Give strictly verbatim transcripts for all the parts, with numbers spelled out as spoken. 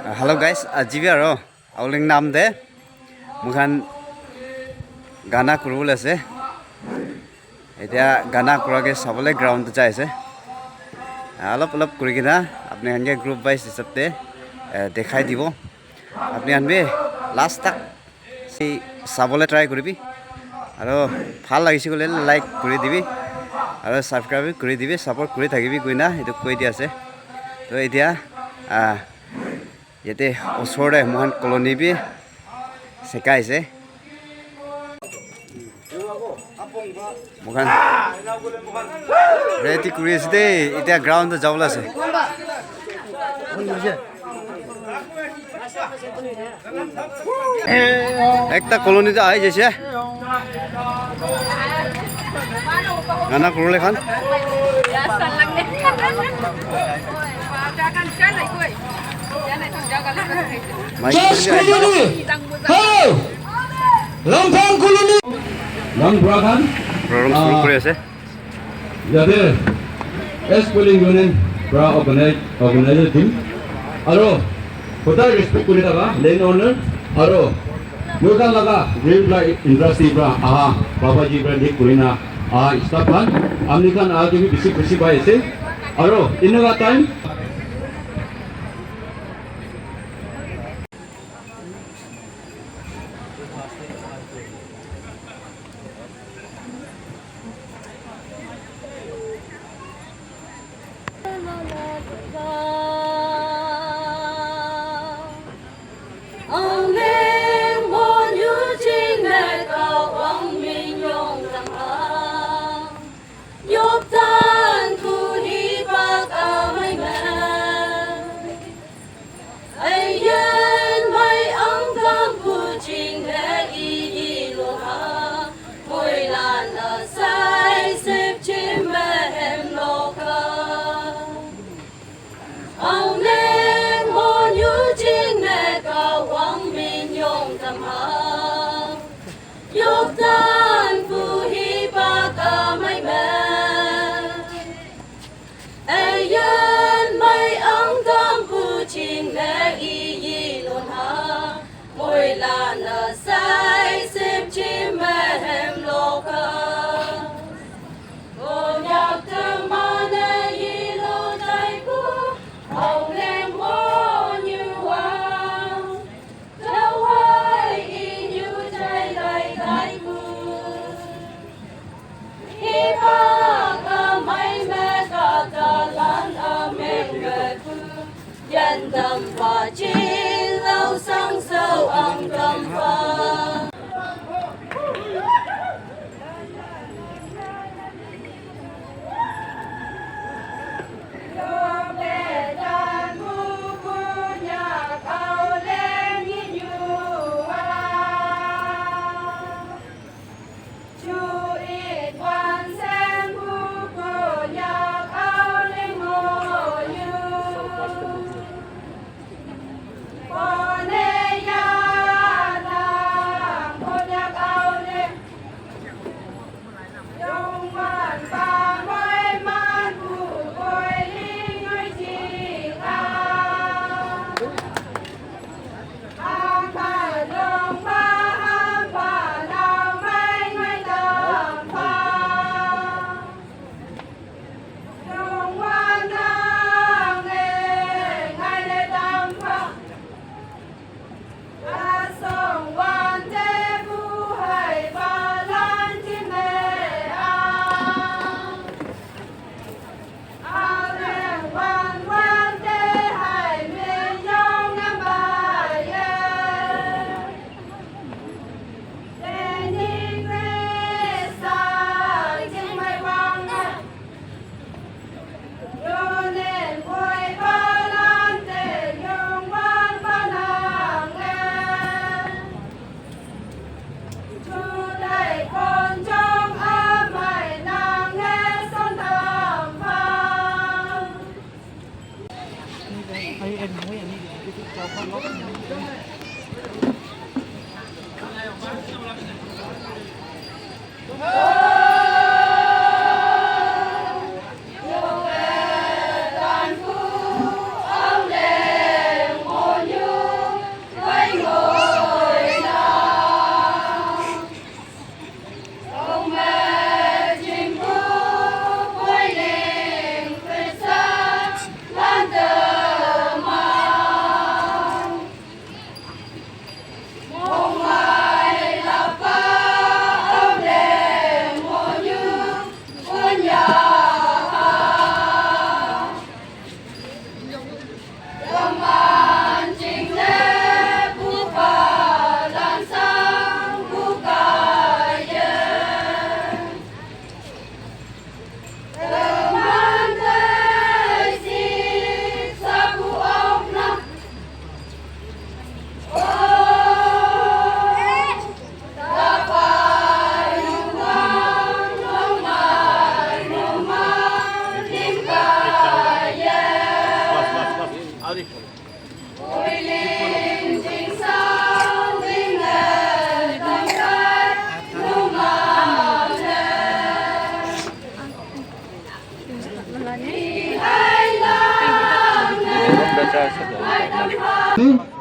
Uh, hello guys, aji bi aro Aoleang Naam te moikhan gana kuribole ase. Etia gana kura ke sabole ground te jai ase. Alop alop kuri kena apni khan ke group wise hisab te, eh, dekhai dibo. Apni khan bi last tak si sabole try kuribi. Aro bhal lagise koile like kuri dibi. Aro subscribe bi kuri dibi, support kuri thakibi koina etu koi di ase. To etia, ah, yate osor te moikhan colony bi sekai ase. Moikhan ready kuri ase de, etia ground te jabole ase. Ekta colony te ahi jaise. Gana kuribole khan. Maiki Just colony. Hello. Lamphang colony. Lamphang khan. Program shuru kuri ase. Yate S Polling Union pra organize, organizer team aro hotai respect kuri thaka land owner aro moi khan laga green flag industry pra aha baba ji pra lead kuri na aha staff khan ami khan aha ke bi bishi khushi pai ase aro enika time Ayan mai ang kampu ching le i i lo ha. Moi la la sai sep chim ba hem lo ka. Ang leng mo nyu ching le ka wang min yong tam ha. Yok tan pu hi ba ka mai mai. Ayan mai ang kampu ching le i i lun ha. Moi la na sai sip chim ba hem lo ka. Konyak te ma na i lo tai pu. Au leng mo nyu wa. Tawai inyu tai lai kai ku. Hiba ka mai me ka ka lan a meng me ku. Yan dam pa chin lau sang sau ang dam pa.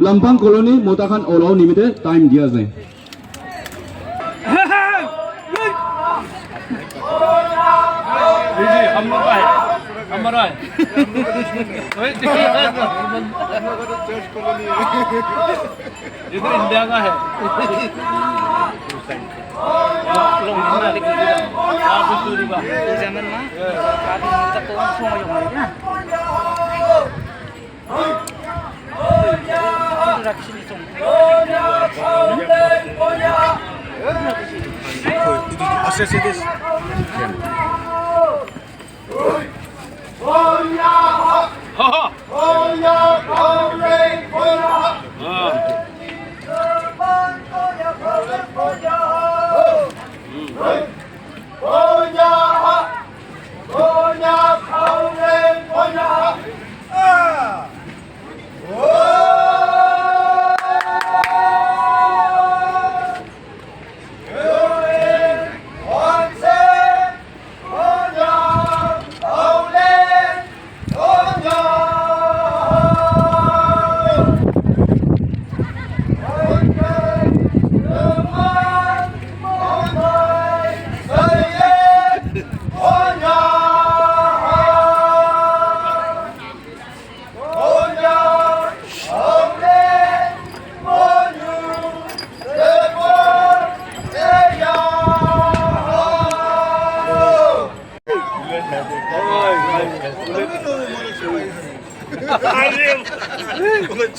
Lampang Colony mota khan olao nimite time dia ase. ये जी, हम लोग का है, हमारा है। ये तो इंडिया का है।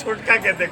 छोटका कहते हैं।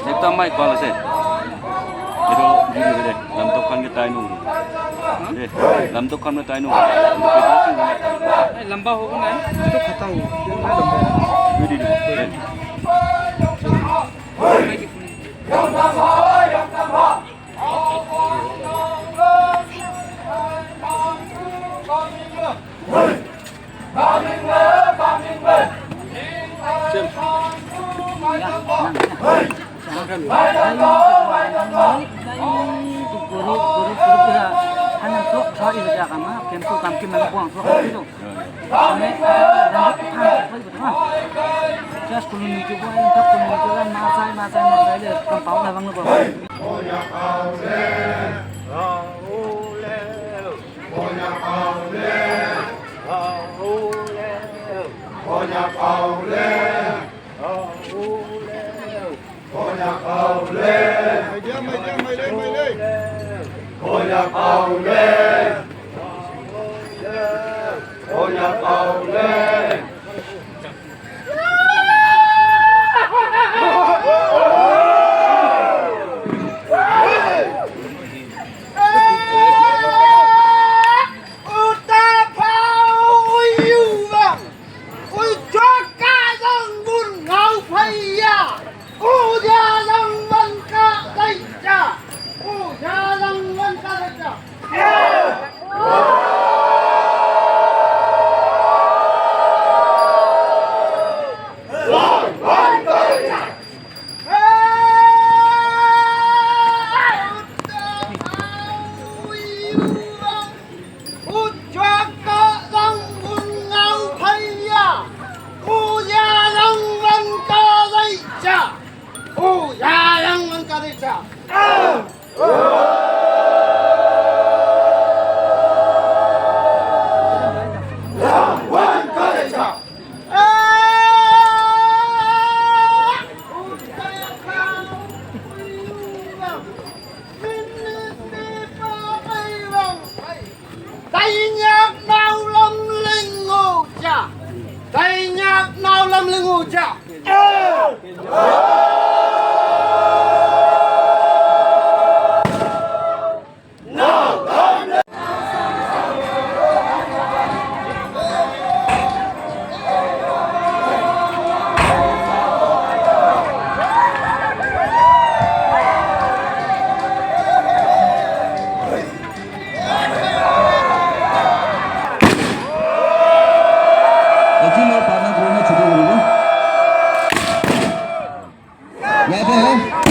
Ekta mic bhal ase. Etu video de lamtok khan ke tai nu. De, lamtok khan ke tai nu. Lamba hobo na. Etu khata hobo. Video de. Yate